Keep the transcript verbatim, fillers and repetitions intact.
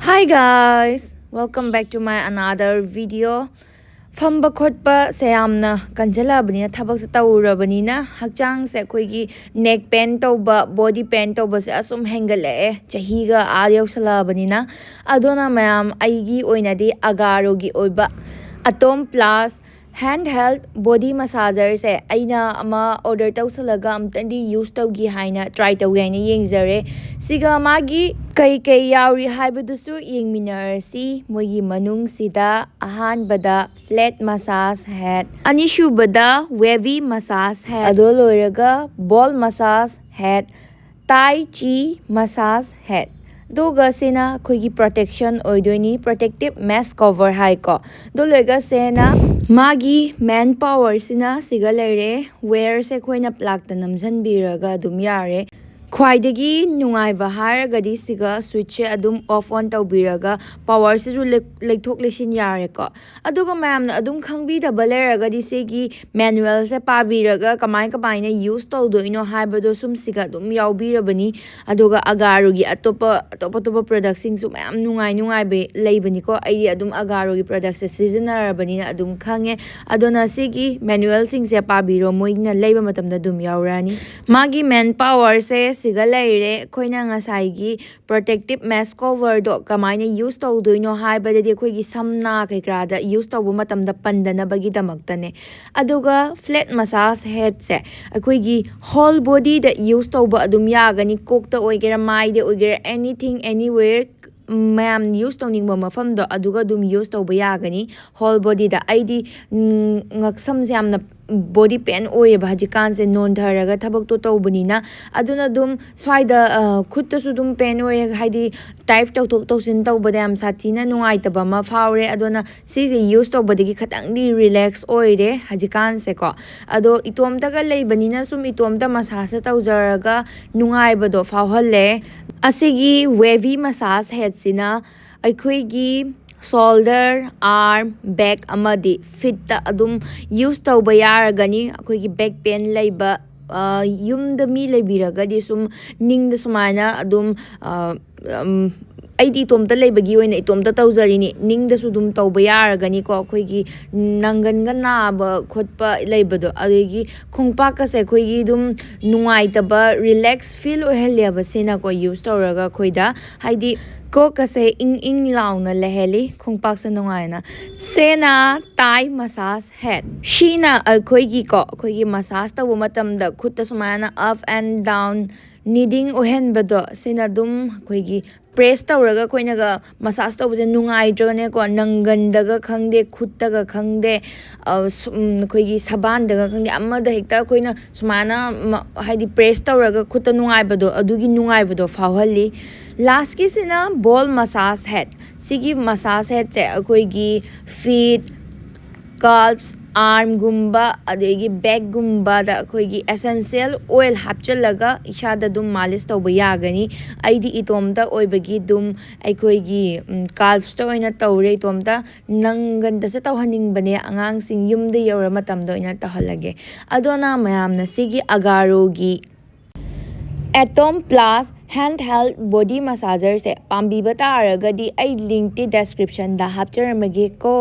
Hi guys, welcome back to my another video. ꯐꯝꯕ ꯈꯣꯠꯄꯁꯦ ꯌꯥꯝꯅ ꯀꯟꯁꯤꯜꯂꯛꯑꯕꯅꯤꯅ, ꯊꯕꯛꯁꯦ ꯇꯧꯔꯕꯅꯤꯅ, ꯍꯛꯆꯥꯡꯁꯦ ꯑꯩꯈꯣꯏꯒꯤ neck pain ꯇꯧꯕ, body pain ꯇꯧꯕꯁꯦ ꯑꯁꯨꯝ ꯍꯦꯟꯒꯠꯂꯛꯑꯦ, ꯆꯍꯤꯒ ꯑꯥ ꯌꯧꯁꯜꯂꯛꯑꯕꯅꯤꯅ꯫ ꯑꯗꯨꯅ ꯃꯌꯥꯝ, ꯑꯩꯒꯤ ꯑꯣꯏꯅꯗꯤ ꯑꯒꯥꯔꯣꯒꯤ ꯑꯣꯏꯕ ꯑꯇꯣꯝ plus hand held body massagerꯁꯦ ꯑꯩꯅ ꯑꯃ order ꯇꯧꯁꯜꯂꯒ ꯑꯝꯇꯪꯗꯤ use ꯇꯧꯒꯦ ꯍꯥꯏꯅ, try ꯇꯧꯒꯦ ꯍꯥꯏꯅ ꯌꯦꯡꯖꯔꯦ꯫ ꯁꯤꯒ ꯃꯥꯒꯤ ꯀꯩ ꯀꯩ ꯌꯥꯎꯔꯤ ꯍꯥꯏꯕꯗꯨꯁꯨ ꯌꯦꯡꯃꯤꯟꯅꯔꯁꯤ꯫ ꯃꯣꯏꯒꯤ ꯃꯅꯨꯡꯁꯤꯗ ꯑꯍꯥꯟꯕꯗ flat massage head, ꯑꯅꯤꯁꯨꯕꯗ wavy massage head, ꯑꯗꯣ ꯂꯣꯏꯔꯒ ball massage head, Tai Chi massage head꯫ ꯑꯗꯨꯒ ꯁꯤꯅ ꯑꯩꯈꯣꯏꯒꯤ protection ꯑꯣꯏꯗꯣꯏꯅꯤ, protective mask cover ꯍꯥꯏꯀꯣ꯫ ꯑꯗꯨ ꯂꯣꯏꯔꯒ ꯁꯤꯅ ꯃꯥꯒꯤ main powerꯁꯤꯅ ꯁꯤꯒ ꯂꯩꯔꯦ꯫ Wireꯁꯦ ꯑꯩꯈꯣꯏꯅ plugꯇ ꯅꯝꯁꯤꯟꯕꯤꯔꯒ ꯑꯗꯨꯝ ꯌꯥꯔꯦ꯫ ꯈ꯭ꯋꯥꯏꯗꯒꯤ ꯅꯨꯡꯉꯥꯏꯕ ꯍꯥꯏꯔꯒꯗꯤ ꯁꯤꯒ switchꯁꯦ ꯑꯗꯨꯝ off on ꯇꯧꯕꯤꯔꯒ powerꯁꯤꯁꯨ ꯂꯩ-, ꯂꯩꯊꯣꯛ ꯂꯩꯁꯤꯟ ꯌꯥꯔꯦꯀꯣ꯫ ꯑꯗꯨꯒ ꯃꯌꯥꯝꯅ ꯑꯗꯨꯝ ꯈꯪꯕꯤꯗꯕ ꯂꯩꯔꯒꯗꯤ ꯁꯤꯒꯤ manualꯁꯦ ꯄꯥꯕꯤꯔꯒ ꯀꯃꯥꯏ ꯀꯃꯥꯏꯅ use ꯇꯧꯗꯣꯏꯅꯣ ꯍꯥꯏꯕꯗꯣ ꯁꯨꯝ ꯁꯤꯒ ꯑꯗꯨꯝ ꯌꯥꯎꯕꯤꯔꯕꯅꯤ꯫ ꯑꯗꯨꯒ ꯑꯒꯥꯔꯣꯒꯤ ꯑꯇꯣꯞꯄ, ꯑꯇꯣꯞ ꯑꯇꯣꯞꯄ productꯁꯤꯡꯁꯨ ꯃꯌꯥꯝ ꯅꯨꯡꯉꯥꯏ ꯅꯨꯡꯉꯥꯏꯕ ꯂꯩꯕꯅꯤꯀꯣ꯫ ꯑꯩꯗꯤ ꯑꯗꯨꯝ ꯑꯒꯥꯔꯣꯒꯤ productꯁꯦ ꯁꯤꯖꯤꯟꯅꯔꯕꯅꯤꯅ ꯑꯗꯨꯝ ꯈꯪꯉꯦ꯫ ꯑꯗꯨꯅ ꯁꯤꯒꯤ manualꯁꯤꯡꯁꯦ ꯄꯥꯕꯤꯔꯣ, ꯃꯣꯏꯅ ꯂꯩꯕ ꯃꯇꯝꯗ ꯑꯗꯨꯝ ꯌꯥꯎꯔꯛꯑꯅꯤ꯫ ꯃꯥꯒꯤ main powerꯁꯦ ꯁꯤꯒ ꯂꯩꯔꯦ꯫ ꯑꯩꯈꯣꯏꯅ ꯉꯁꯥꯏꯒꯤ protective mask coverꯗꯣ ꯀꯃꯥꯏꯅ use ꯇꯧꯗꯣꯏꯅꯣ ꯍꯥꯏꯕꯗꯗꯤ ꯑꯩꯈꯣꯏꯒꯤ ꯁꯝ ꯅꯥ ꯀꯩꯀꯥꯗ use ꯇꯧꯕ ꯃꯇꯝꯗ ꯄꯟꯗꯅꯕꯒꯤꯗꯃꯛꯇꯅꯦ꯫ ꯑꯗꯨꯒ flat massage headꯁꯦ ꯑꯩꯈꯣꯏꯒꯤ whole bodyꯗ use ꯇꯧꯕ ꯑꯗꯨꯝ ꯌꯥꯒꯅꯤ꯫ ꯀꯣꯛꯇ ꯑꯣꯏꯒꯦꯔꯥ, ꯃꯥꯏꯗ ꯑꯣꯏꯒꯦꯔꯥ, anything, anywhere, ꯃꯌꯥꯝ use ꯇꯧꯅꯤꯡꯕ ꯃꯐꯝꯗꯣ ꯑꯗꯨꯒ ꯑꯗꯨꯝ use ꯇꯧꯕ ꯌꯥꯒꯅꯤ whole bodyꯗ꯫ ꯑꯩꯗꯤ, ꯎꯝ, ꯉꯛꯁꯝꯁꯦ ꯌꯥꯝꯅ body pain ꯑꯣꯏꯌꯦꯕ ꯍꯧꯖꯤꯛꯀꯥꯟꯁꯦ, ꯅꯣꯟꯊꯔꯒ ꯊꯕꯛꯇꯣ ꯇꯧꯕꯅꯤꯅ꯫ ꯑꯗꯨꯅ ꯑꯗꯨꯝ ꯁ꯭ꯋꯥꯏꯗ, ꯑ, ꯈꯨꯠꯇꯁꯨ ꯑꯗꯨꯝ pain ꯑꯣꯏꯌꯦ, ꯍꯥꯏꯗꯤ type ꯇꯧꯊꯣꯛ ꯇꯧꯁꯤꯟ ꯇꯧꯕꯗ ꯌꯥꯝ ꯁꯥꯊꯤꯅ ꯅꯨꯡꯉꯥꯏꯇꯕ ꯑꯃ ꯐꯥꯎꯔꯦ꯫ ꯑꯗꯨꯅ ꯁꯤꯁꯦ use ꯇꯧꯕꯗꯒꯤ ꯈꯇꯪꯗꯤ relax ꯑꯣꯏꯔꯦ ꯍꯧꯖꯤꯛꯀꯥꯟꯁꯦꯀꯣ꯫ ꯑꯗꯣ ꯏꯇꯣꯝꯇꯒ ꯂꯩꯕꯅꯤꯅ ꯁꯨꯝ ꯏꯇꯣꯝꯇ massage ꯇꯧꯖꯔꯒ ꯅꯨꯡꯉꯥꯏꯕꯗꯣ ꯐꯥꯎꯍꯜꯂꯦ꯫ ꯑꯁꯤꯒꯤ wavy massage headꯁꯤꯅ ꯑꯩꯈꯣꯏꯒꯤ shoulder, arm, back ꯑꯃꯗꯤ feetꯇ ꯑꯗꯨꯝ use ꯇꯧꯕ ꯌꯥꯔꯒꯅꯤ꯫ ꯑꯩꯈꯣꯏꯒꯤ back pain ꯂꯩꯕ, ꯑ, ꯌꯨꯝꯗ ꯃꯤ ꯂꯩꯕꯤꯔꯒꯗꯤ ꯁꯨꯝ ꯅꯤꯡꯗ ꯁꯨꯃꯥꯏꯅ ꯑꯗꯨꯝ, ꯑ, ꯎꯝ, ꯑꯩꯗꯤ ꯏꯇꯣꯝꯇ ꯂꯩꯕꯒꯤ ꯑꯣꯏꯅ ꯏꯇꯣꯝꯇ ꯇꯧꯖꯔꯤꯅꯤ꯫ ꯅꯤꯡꯗꯁꯨ ꯑꯗꯨꯝ ꯇꯧꯕ ꯌꯥꯔꯒꯅꯤꯀꯣ, ꯑꯩꯈꯣꯏꯒꯤ ꯅꯪꯒꯟꯒ ꯅꯥꯕ ꯈꯣꯠꯄ ꯂꯩꯕꯗꯣ꯫ ꯑꯗꯒꯤ ꯈꯣꯡꯄꯥꯛꯀꯁꯦ ꯑꯩꯈꯣꯏꯒꯤ ꯑꯗꯨꯝ ꯅꯨꯡꯉꯥꯏꯇꯕ, ꯔꯤꯂꯦꯛꯁ ꯐꯤꯜ ꯑꯣꯏꯍꯜꯂꯦꯕ ꯁꯤꯅꯀꯣ, ꯌꯨꯁ ꯇꯧꯔꯒ ꯑꯩꯈꯣꯏꯗ ꯍꯥꯏꯗꯤ ꯀꯣꯛꯀꯁꯦ ꯏꯪ ꯏꯪ ꯂꯥꯎꯅ ꯂꯩꯍꯜꯂꯤ, ꯈꯣꯡꯄꯥꯛꯁꯦ ꯅꯨꯡꯉꯥꯏꯅ꯫ ꯁꯤꯅ ꯇꯥꯏ ꯃꯁꯥꯖ ꯍꯦꯠ꯫ ꯁꯤꯅ ꯑꯩꯈꯣꯏꯒꯤꯀꯣ, ꯑꯩꯈꯣꯏꯒꯤ ꯃꯁꯥꯖ ꯇꯧꯕ ꯃꯇꯝꯗ ꯈꯨꯠꯇ ꯁꯨꯃꯥꯏꯅ up and down kneading ꯑꯣꯏꯍꯟꯕꯗꯣ, ꯁꯤꯅ ꯑꯗꯨꯝ ꯑꯩꯈꯣꯏꯒꯤ ꯄ꯭ꯔꯦꯁ ꯇꯧꯔꯒ ꯑꯩꯈꯣꯏꯅꯒ ꯃꯁꯥꯖ ꯇꯧꯕꯁꯦ ꯅꯨꯡꯉꯥꯏꯇ꯭ꯔꯒꯅꯦꯀꯣ, ꯅꯪꯒꯟꯗꯒ ꯈꯪꯗꯦ, ꯈꯨꯠꯇꯒ ꯈꯪꯗꯦ, ꯑ, ꯁꯨꯝ, ꯑꯩꯈꯣꯏꯒꯤ ꯁꯕꯥꯟꯗꯒ ꯈꯪꯗꯦ, ꯑꯃꯗ ꯍꯦꯛꯇ ꯑꯩꯈꯣꯏꯅ ꯁꯨꯃꯥꯏꯅ ꯃ-, ꯍꯥꯏꯗꯤ ꯄ꯭ꯔꯦꯁ ꯇꯧꯔꯒ ꯈꯨꯠꯇ ꯅꯨꯡꯉꯥꯏꯕꯗꯣ, ꯑꯗꯨꯒꯤ ꯅꯨꯡꯉꯥꯏꯕꯗꯣ ꯐꯥꯎꯍꯜꯂꯤ꯫ ꯂꯥꯁꯀꯤꯁꯤꯅ ꯕꯣꯜ ꯃꯁꯥꯖ ꯍꯦꯠ꯫ ꯁꯤꯒꯤ ꯃꯁꯥꯖ ꯍꯦꯠꯁꯦ ꯑꯩꯈꯣꯏꯒꯤ ꯐꯤꯠ, ꯀꯥꯜꯐꯁ, ꯑꯥꯔꯝꯒꯨꯝꯕ, ꯑꯗꯒꯤ ꯕꯦꯛꯀꯨꯝꯕꯗ ꯑꯩꯈꯣꯏꯒꯤ ꯑꯦꯁꯦꯟꯁꯤꯌꯦꯜ ꯑꯣꯏꯜ ꯍꯥꯞꯆꯤꯜꯂꯒ ꯏꯁꯥꯗ ꯑꯗꯨꯝ ꯃꯥꯂꯤꯁ ꯇꯧꯕ ꯌꯥꯒꯅꯤ꯫ ꯑꯩꯗꯤ ꯏꯇꯣꯝꯇ ꯑꯣꯏꯕꯒꯤ ꯑꯗꯨꯝ ꯑꯩꯈꯣꯏꯒꯤ, ꯎꯝ, ꯀꯥꯜꯐꯁꯇ ꯑꯣꯏꯅ ꯇꯧꯔꯦ ꯏꯇꯣꯝꯇ꯫ ꯅꯪꯒꯟꯗꯁꯨ ꯇꯧꯍꯟꯅꯤꯡꯕꯅꯦ, ꯑꯉꯥꯡꯁꯤꯡ ꯌꯨꯝꯗ ꯌꯧꯔ ꯃꯇꯝꯗ ꯑꯣꯏꯅ ꯇꯧꯍꯜꯂꯒꯦ꯫ ꯑꯗꯨꯅ ꯃꯌꯥꯝꯅ ꯁꯤꯒꯤ ꯑꯒꯥꯔꯣꯒꯤ ꯑꯦꯇꯣꯝ ꯄ꯭ꯂꯥꯁ ꯍꯦꯟ ꯍꯦꯜ ꯕꯣꯗꯤ ꯃꯁꯥꯖꯔꯁꯦ ꯄꯥꯝꯕꯤꯕ ꯇꯥꯔꯒꯗꯤ ꯑꯩ ꯂꯤꯡꯛꯇꯤ ꯗꯦꯁꯀ꯭ꯔꯤꯞꯁꯟꯗ ꯍꯥꯞꯆꯔꯝꯃꯒꯦꯀꯣ꯫